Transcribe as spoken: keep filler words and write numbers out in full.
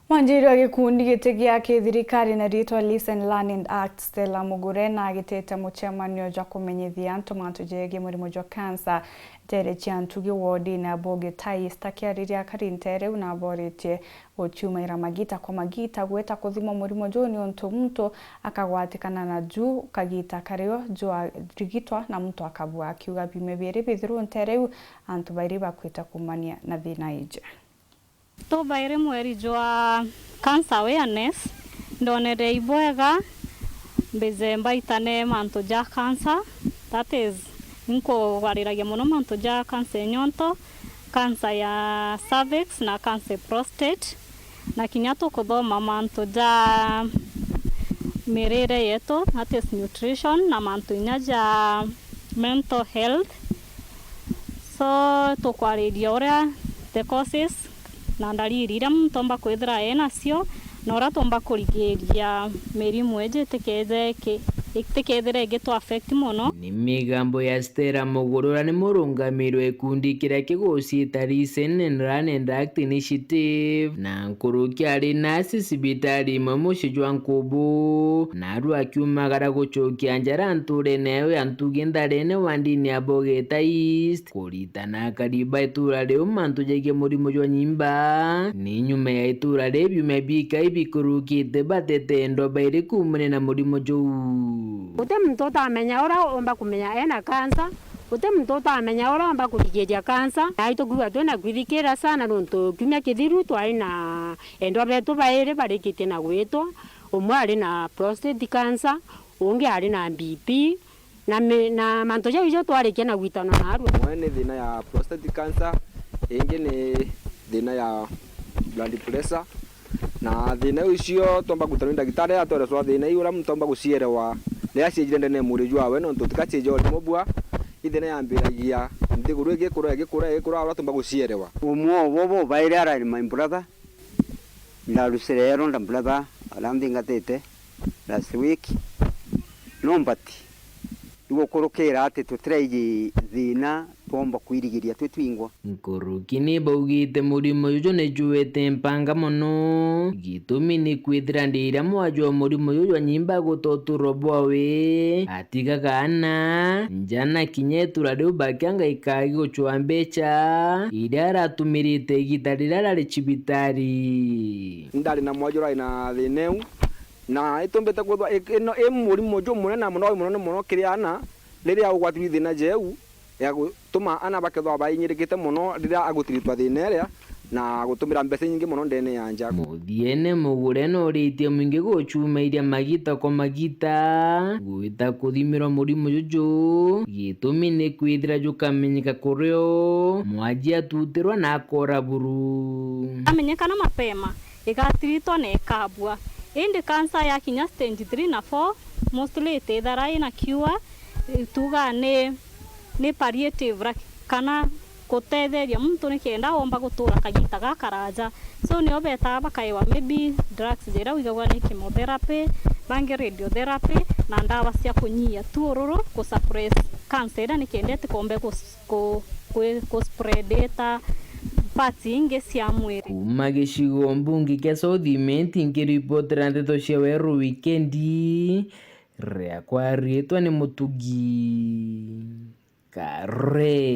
Mwanjiri wa gikundi giti gia kithirikari na riitwa Listen, Learn and Act, Stella Mugure, na agitite mucemanio jwa kumenyithia antu mantu jegie murimo jwa cancer. Nteere cia Ntugi wodine ya Bogetai, Easter akiariria akari nteere iu na aboritie guciumaira magita kwa magita gwita kuthimwa murimo juu, niuntu muntu akagwatikana naju kagita kario jwa rigitwa na muntu akabua, akiuga biumia biiri bithiru nteere iu antu bairi bakwita kumania na thina iji. Tubaire mweri jwa cancer awareness, ndonere ibwega mbize mbaitane mantu ja cancer, that is, nkugwariragia mono mantu ja cancer ya nyonto, cancer ya cervix na cancer ya prostate, na kinya tukuthoma mantu ja mirire yetu, that is nutrition, na mantu inya ja mental health. So, tukwariria uria the causes na ndariri iria muntu omba kwithira enacio, na uria tumba kurigiria mirimu iji itikeje ki-, itikethire igitu affect mono. Ni migambo ya Stella Mugure, uria ni murungamiri wa gikundi kiria kiguciita Listen and Learn and Act Initiative, na nkuruki ari nasi cibitari imwe mucii jwa Nkubu, na aru akiumagara gucokia njara nturene yawe ya Ntugi ntharene wa ndini ya Bogeta East, kuritana akari ba itura riu mantu jegie murimo jwa nyimba. Ni nyuma ya itura riu biumia bikai bikurukite batete endwa bairi kuumania na murimo juu. Guti muntu utamenya uria umba kumenya ena cancer, guti muntu utamenya uria umba kurigiria cancer. Na itukwigua twina kwithikira sana nontu kiumia kithiru twari na endwa betu bairi barikitie na gwitwa, umwe ari na prostate cancer, ungi ari na B P, na mi-, na mantu jau ijo twarikia na gwitana na arua. Umwe ni thina ya prostate cancer, ingi ni thina ya blood pressure, na thina iu icio twomba gwitana ni ndagitari atwereswa thina iu uria muntu omba gucierewa riria ciejire ndene ya mwiri jwawe, nontu tika cieja o rimwe bua. I thina yambiragia nthiguru igikura, igikura, igikura, uria twomba gucierewa. Umwe o bobo bairi arari my brother, ndarucire elder brother aria nthingatite last week. No mbati igukurukira ati tutiraiji thina twomba kwirigiria twi twingwa. Nkuruki ni baugite murimo juju ni juete mpanga mono. Gitumi ni kwithira ndi iria mwajua murimo juju jwa nyimba gutoturwa bwawe, atigaga ana nja na kinya itura riu bakianga ikagi gucua mbeca iria aratumirite igita riria arari cibitari. Ndari na mwajua urari na thina iu, na itumbite kwithwa i-, ino i murimo jumunene mono, munene mono kiri ana riria ugwatirwe i thina jeu ya gutuma ana bakethwa bainyirikite mono riria agutiritwa thina iria na gutumira mbeca inyingi mono ndene ya nja. Muthiene, Mugure noritie mwingi gucumairia magita kwa magita gwita kuthimirwa murimo juju, gitumi ni kwithira jukamenyeka kuri o mwaji atutirwa na akora buru. Amenyekana mapema, igatiritwa na ikabua. Indi cancer yakinya stage three na four, mostly itithara ina cure, tugaa ni, ni palliative, lak-, kana gutetheria muntu nikenda omba gutura kagita gakaraja. So, nio betaga bakaewa maybe drugs jiria wigagwa ni chemotherapy, bangi radiotherapy, na ndawa cia kunyia tu ururu, ku suppress cancer iria nikenda itikombe gus-, ku, ku, ku spread ita parts ingi cia mwiri. Kuuma gicigo mbunge kia South Imenti, nkiripotera ndeto cia Weru Wikendi, riakwa riitwa ni Mutugi Kare.